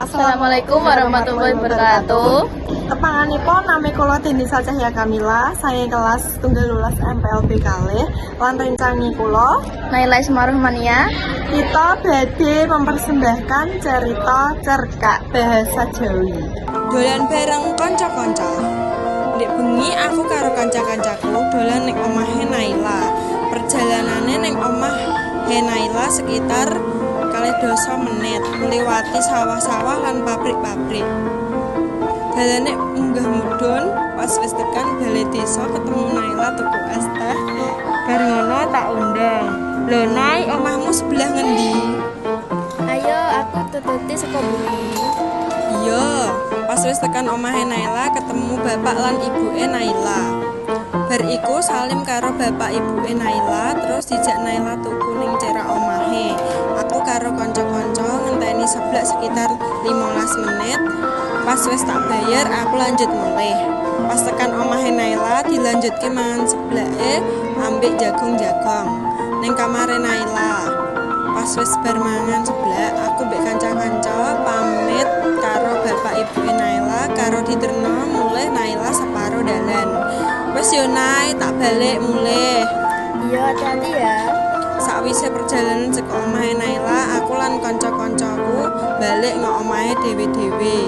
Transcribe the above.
Assalamualaikum warahmatullahi wabarakatuh. Tepanganipun, nami kula Denisa Cahya Kamila, saya kelas 17 MPLB kalih lan rencangi kula Naila Ismaruhmania. Kita badhe mempersembahkan cerita cerkak bahasa Jawi. Dolan bareng kanca-kanca. Ndek bengi aku karo kanca-kancaku dolan ning omahe Naila. Perjalanane ning omahe Naila sekitar 12 menit, melewati sawah-sawah lan pabrik-pabrik. Dalane munggah mudhun, pas wis tekan balai desa ketemu Naila tuku es teh. Bar ngono tak undang. "Lho Nai, omahmu sebelah ngendi?" Ayo, aku tututi saka buri. Iya, pas wis tekan omahe Naila ketemu bapak lan ibuke Naila. Bar iku salim karo bapak ibuke Naila, terus dijak Naila tuku ning cerak omahe. Aku karo kanca-kanca ngenteni seblak sekitar 15 menit. Pas wis tak bayar, aku lanjut mulih. Pas tekan omahe Naila dilanjutke mangan seblake ambek jagong-jagong ning kamare Naila. Pas wis bar mangan seblak, aku mbek kanca-kanca pamit karo bapak ibuke Naila karo diterno mulih Naila separo dalan. "Wis yo Nai, tak balik mulih." Iya, hati-hati ya. Sakwise perjalanan saka omahe Naila, aku lan kanca-kancaku balik nang omahe dhewe-dhewe.